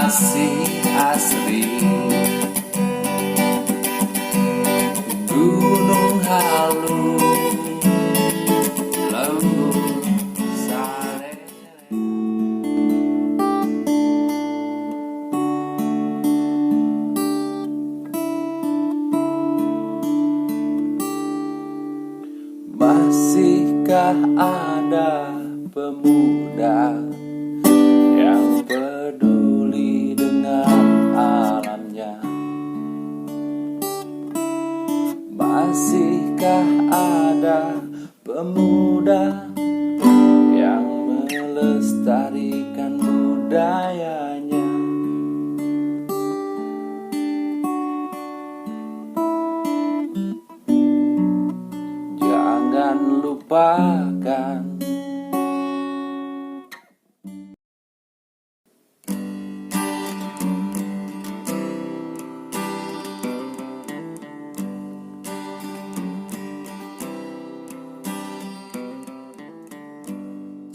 Masih asri. Gunung Halu, Lembur Sare. Masihkah ada pemuda yang peduli dengan alamnya? Masihkah ada pemuda yang melestarikan budayanya? Jangan lupakan.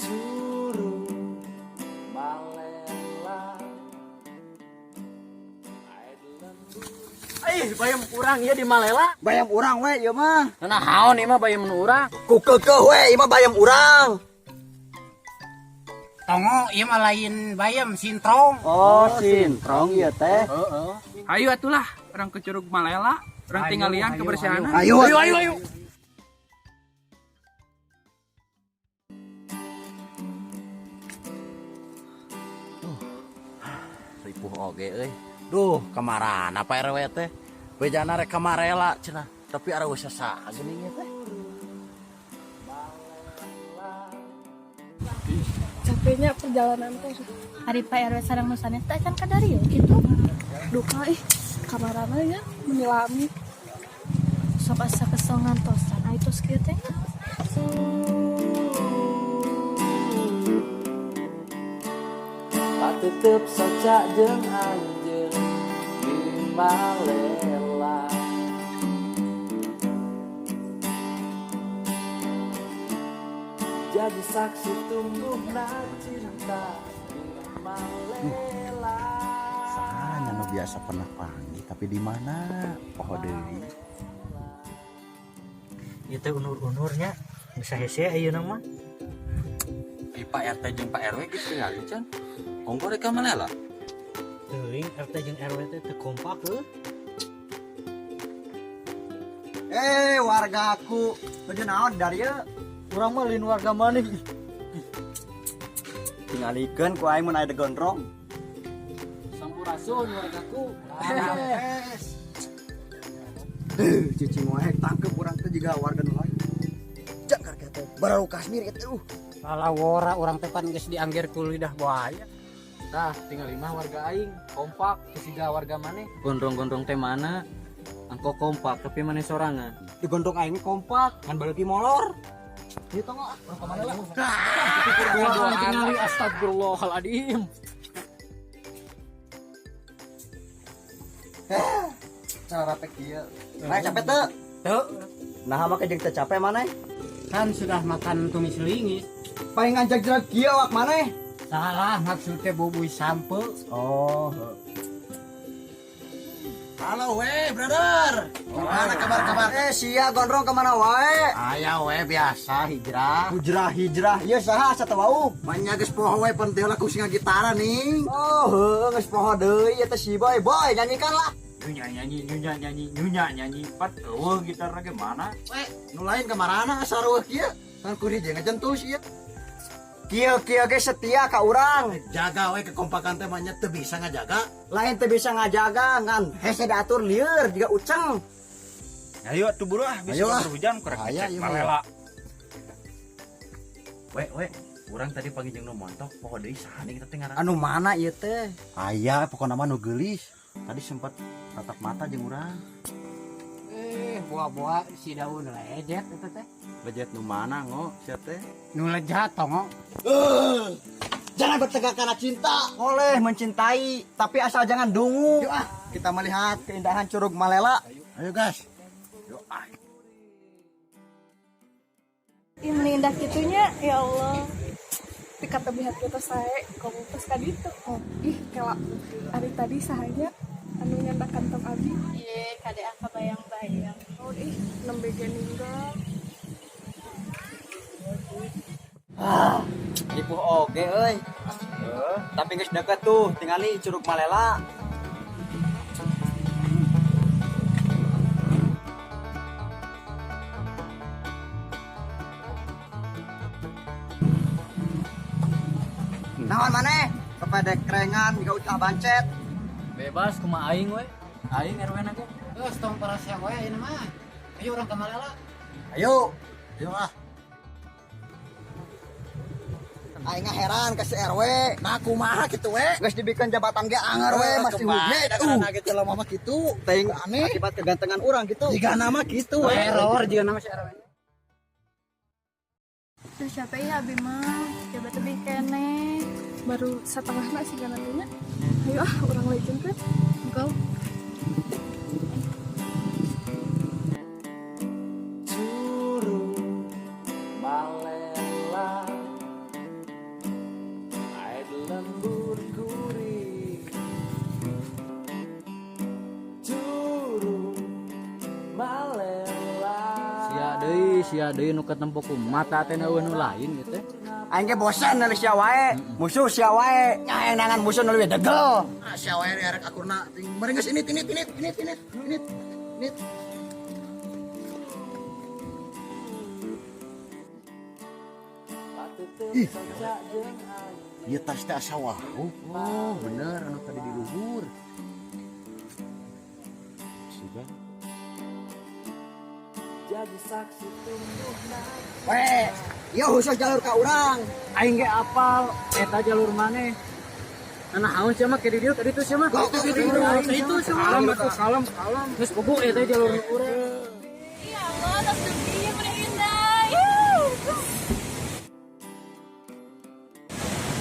Curug Malela, air lembut. Ih, bayam urang ieu di Malela. Bayam urang we ieu mah. Nah, naon ieu mah bayam nu urang? Ku keukeuh we ieu mah bayam urang. Tongo, ieu mah lain bayam, sintrong. Oh, sintrong ieu teh. Heeh. Ayo atulah, urang ke Curug Malela, urang Ayo, tinggalian ayo, kebersihan. Ayo, Ayo, ayo, ayo. Ripuh oge euy. Duh, kamarana Pak RW teh? Bejana rek ka Malela cenah, tapi areueuh saha geuning ieu teh. Capeknya perjalanan teh. Ari Pak RW sareng nu sanes teh can kadarieu kitu. Duka ih, kamarana ya meni lami. Sok asa kesel ngantosan ai tos kieu teh nya. Tetep soca jeung anjeun di Malela. Jadi saksi tumbuhna cinta di Malela. Sahanya nu biasa pernah panggil, tapi di mana? Poho deui. Ieu teh unur-unurnya bisa hese ayeuna mah. Ih, Pak RT jeung Pak RW geus tingali can. Ongko rek ka Malela. Teuing RT jeung RW teh teu kompak heuh. Eh, wargaku. Nuju naon dari ieu? Urang mah lain warga maneh. Tingalikeun ku aing mun aya gondrong. Sampurasun wargaku. Eh, cici moek tangkep urang teh juga warga nu lain. Cakar teh baru Kashmir eta. Lalawora urang teh pan geus diangger ku lidah buaya. Tah, tinggal lima warga aing kompak kesiga warga maneh. Gondrong-gondrong teh mana? Angko kompak tapi maneh sorangan. Digondrong aing kompak ngan baleuki molor. Ieu tong ah, urang ka mana lah. Tingali astagfirullahaladzim. Cara rapek kieu. Nah, capek teu? Teu. Nah, make jeung teu capek maneh. Kan sudah makan tumis lingis. Paling ngajak-jerak kieu awak maneh. Salah maksudnya bubuy sampe. Oh. Halo we, brother. Gimana kabar-kabar? Eh, sia gondrong kemana wae? Aya we biasa hijrah. Hijrah hijrah. Ieu saha asa teu wau? Manya geus poho we penting lah ku sing gitara nih. Oh, heuh geus poho deui eta si Boy. Boy, nyanyikan lah. Nyunya nyanyi, nyunya nyanyi, nyunya nyanyi. Pat eueuh gitarna ge mana? We, nu lain kamarana asa reueuh kieu? Kan kudu jeung ngejentul sih. Kieu-kieu ge setia ka urang. Jaga we kekompakan teh manya teu bisa ngajaga. Lain teu bisa ngajaga ngan hese diatur lieur jiga uceng. Ayo atuh buru ah, bisa Ayo ah. hujan kurang Aya, cek ieu mah. Malela. We, we, urang tadi pagi jeung nu montok poho deui saha nih kita teh ngaranna. Anu mana ieu teh? Aya pokona mah nu geulis. Tadi sempat tatap mata jeung urang. Eh, buah-buah si daun lejet eta teh. Lejet nu mana ngo sia teh? Nu lejat tongo. Jangan bertegak karena cinta. Boleh mencintai, tapi asal jangan dungu. Yuk ah, kita melihat keindahan Curug Malela. Ayo gas. Ih, meni indah kitunya, ya Allah. Ti katebihan kita sae komo pas ka ditu. Oh, ih kela ari tadi sahanya anu nyandak kantong abi. Ieu kade aka bayang-bayang. Oh, ih nembe ge ninggal. Ripuh oge euy. Tapi geus deket tuh, tingali Curug Malela. Naon maneh? Kepada kerengan juga ucah bancet. Bebas kumaha aing we. Aing RW na ge. Geus tong parasea wae ayeuna mah. Ayo urang ka Malela. Ayo. Ayo ah. Aing heran ke si RW. Nah kumaha kitu we? Geus dibikeun jabatan ge anger we masih huge. Karena ge jelema mah kitu. Teuing Aneh. akibat kegantengan urang gitu. Jika nama kitu we. Error juga nama si RW. Duh capek ya abi mah. Coba tebih keneh. Baru setengahna sih nantinya. Ayo ah urang legend teh. Go. Curug Malela air lembur gurih. Curug Malela. Sia deui nu katempo ku mata teh eueuh nu lain gitu teh. Aing ge bosan euy sia wae. Musuh sia wae. Nyaenangan musuh nu leuwih degel. Ah sia wae arek akurna ting meureun geus init init init init init init init. Ih, ieu tas teh asa wau. Oh, bener anu tadi di luhur. Sudah. Jadi saksi tumbuh Weh, ieu khusus jalur ka urang. Aing ge apal eta jalur maneh. Nah, naon sia mah ke dieu ka ditu sia mah. Itu sia mah. Kalem atuh, kalem, kalem. Geus bobo eta jalur urang. Ya Allah, tos dugi ieu meni indah.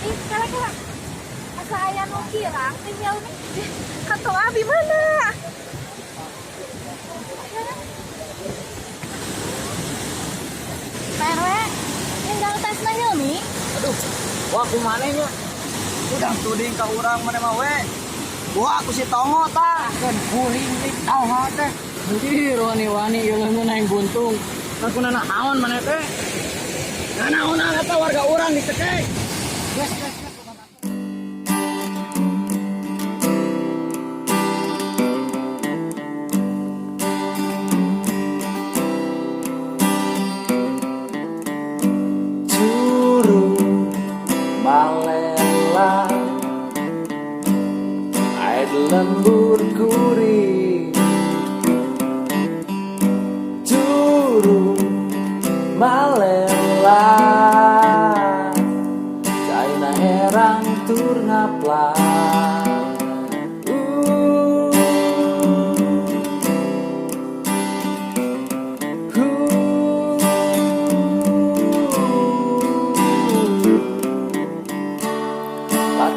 Ih, kala-kala. Asa aya nu kirang teh Helmi. Kantong abi mana? Pak RW, ninggal tasna Hilmi. Aduh, wah kumaha nya? Udah tuding ka urang maneh mah we. Wah, aku si Tongo tah. Kan kuring deui tongo teh. Ih, wani-wani ieu leungeun aing buntung. Aku nanaon maneh teh? Nanaonan eta warga urang dicekek. Geus geus. Curug Malela air lembur gurih. Curug Malela caina herang tur ngaplak.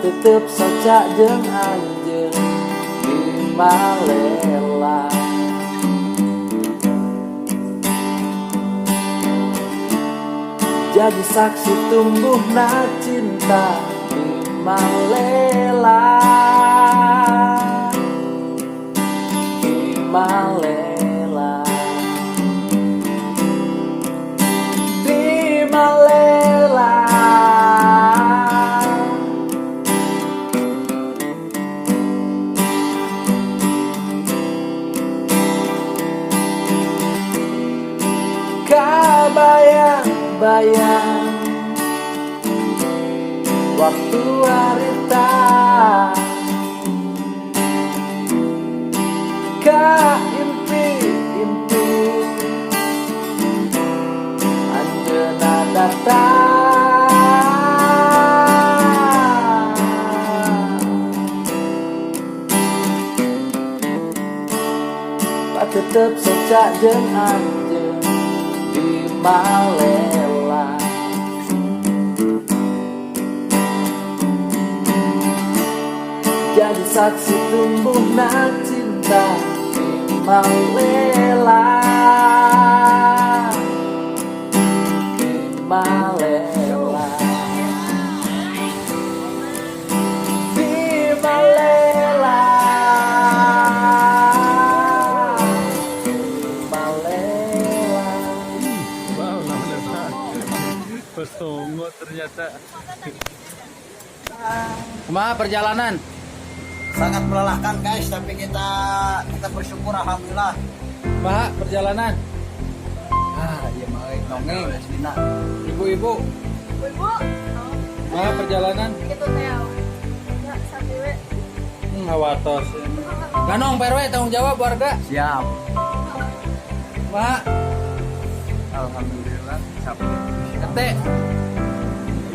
Tetep soca jeung anjeun di Malela. Jadi saksi tumbuhna cinta di Malela. Di Malela. Di Malela. Kabayang-bayang waktu harita ka impi-impi anjeunna datang. Tetep soca jeung anjeun di Malela. Jadi saksi tumbuhna cinta di Malela. Di Malela. Kumaha perjalanan? Sangat melelahkan, guys, tapi kita kita bersyukur, alhamdulillah. Kumaha perjalanan? Ah, iya mah euy, dongeng aslina. Ibu-ibu, Ibu. kumaha perjalanan? Gitu teh. Ya, sampai we. Hawatos. Ganong Pak RW tanggung jawab warga. Siap. Kumaha? Alhamdulillah capek. RT.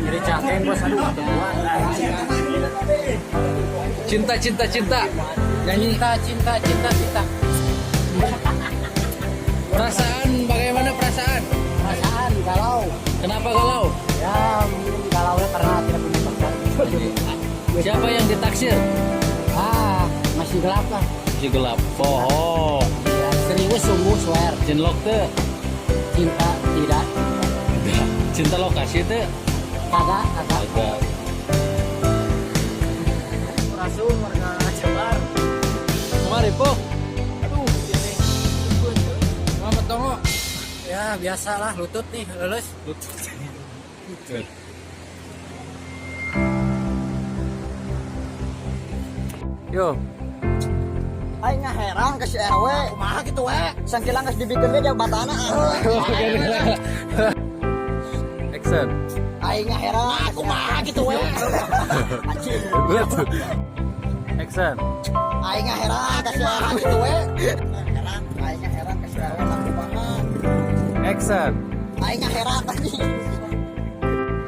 Jadi cangkeng bos, aduh temuan. Cinta cinta cinta. Nyanyi. Cinta cinta cinta cinta. Perasaan, bagaimana perasaan? Perasaan galau. Kenapa galau? Ya mungkin galaunya karena tidak punya pacar. Siapa yang ditaksir? Ah, masih gelap lah. Masih gelap. Bohong. Ya, serius sungguh swear. Cinlok teh. Cinta tidak. Cinta lokasi teh. Kagak kagak. Agak. Rasul warga Jabar. Kemari, Po. Aduh, ini. Mama Tongo. Ya biasalah, lutut nih lulus. Lutut. Lutut. Yo, Aing heran ke si RW. Kumaha gitu we? Sangkilang geus dibikeun ge jabatanna. Action. Aing heran. Kumaha gitu we? Anjing. Action. Aing heran ke si RW gitu we. Heran, aing heran ke si RW lah kumaha. Action. Aing heran anjing.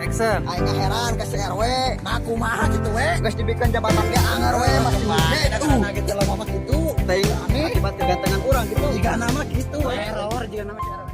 Action. Aing heran ke si RW. Nah kumaha gitu we? Geus dibikeun jabatan ge anger we masih muda. Gitu lah mama gitu. Teuing aneh akibat kegantengan urang gitu. Jika nama gitu we. Error juga nama si RW.